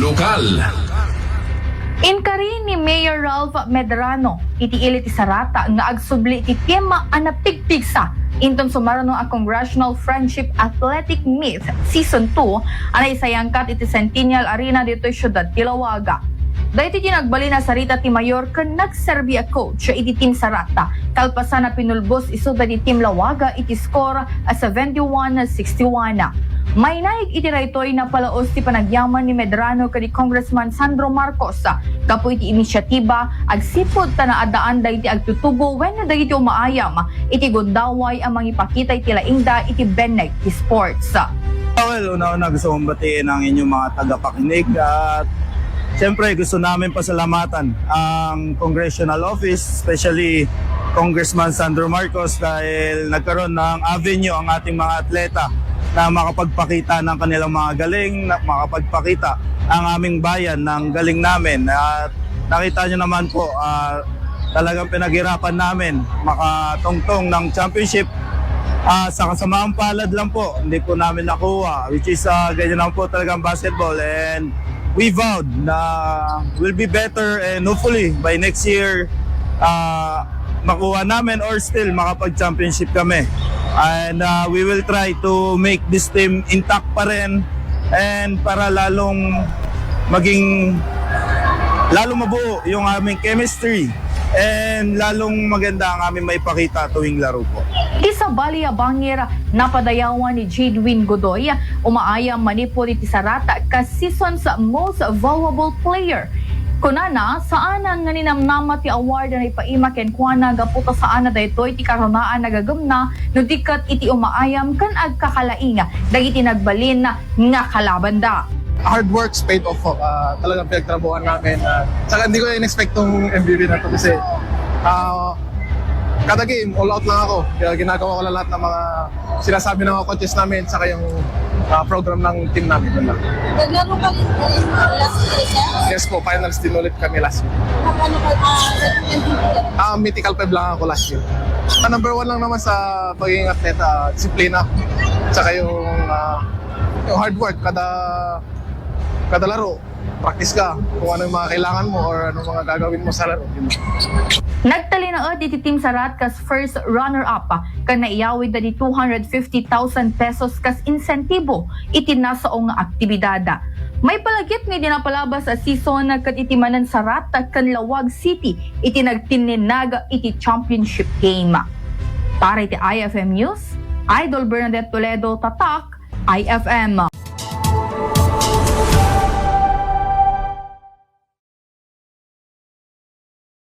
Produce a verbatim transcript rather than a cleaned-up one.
Lokal. Inkari ni Mayor Ralph Medrano iti ili ti Sarat nga agsubli iti team a napigpigsa inton sumarno a Congressional Friendship Athletic Meet Season two a naisayangkat iti Centennial Arena ditoy siudad ti Laoag. Daytoy ti nagbalin a sarita ti mayor ken nagserbi a coach iti Team Sarat, kalpasan a pinulbos isuda ti Team Laoag iti score a seventy-one sixty-one. Mainaig iti daytoy, napalaos ti panagyaman ni Medrano ken ni Congressman Sandro Marcos gapu iti inisyatiba agsipud ta naaddaanda iti agtutubo wenno dagiti umaayam iti gundaway a mangipakita iti laingda iti benneg ti sports. Ah, well, una-una gusto kong batiin ang inyong mga tagapakinig at siyempre gusto namin pasalamatan ang Congressional Office, especially Congressman Sandro Marcos, dahil nagkaroon ng avenue ang ating mga atleta na makapagpakita ng kanilang mga galing, na makapagpakita ang aming bayan ng galing namin. At nakita nyo naman po, ah, talagang pinaghirapan namin makatungtong ng championship. Ah, sa kasamaang palad lang po, hindi po namin nakuha, which is ah, ganyan naman po talagang basketball. And we vowed na will be better and hopefully by next year, ah, makuha namin or still makapag-championship kami. And ah, we will try to make this team intact pa rin and para lalong maging lalong mabuo yung aming chemistry and lalong maganda ang aming maipakita tuwing laro po. Iti sabali a bangir, napadayawan ni Jadewin Godoy, umaayam manipud iti Sarat kas Season's Most Valuable Player. Kunana, saan nga ninamnama ti award a naipaima kenkuana gapu ta saan a daytoy ti karunaan a gagumna no di ket iti umaayam ken agkakalaing dagiti nagbalin nga kalabanda. Hard works paid off po. Ah, talagang pinagtrabahuan namin. Ah, saka hindi ko in-expect tong M V P na to kasi ah, kada game, all out lang ako. Kaya ginagawa ko lang lahat ng mga sinasabi ng mga coaches namin saka yung ah, program ng team namin. Yun lang. Naglaro ka rin po yung last season? Yes po, finals din ulit kami last year. Ano ka, ah, nag-M V P ka? Ah, mythical five lang ako last year. Ang number one lang naman sa pagiging atleta, disiplina. Tsaka yung, ah, yung hard work kada kada laro. Practice ka kung ano yung mga kailangan mo or ano mga gagawin mo sa laro. Yun. Nagtalinaed iti Team Sarat kas first runner-up ken naiyawidda ti two hundred fifty thousand pesos kas insentibo iti nasao nga aktibidad. Maipalagip nga idi napalabas a season ket iti manen Sarat ken Laoag City iti nagtinninnag iti championship game. Para iti I F M News, Idol Bernadette Toledo, Tatak, I F M.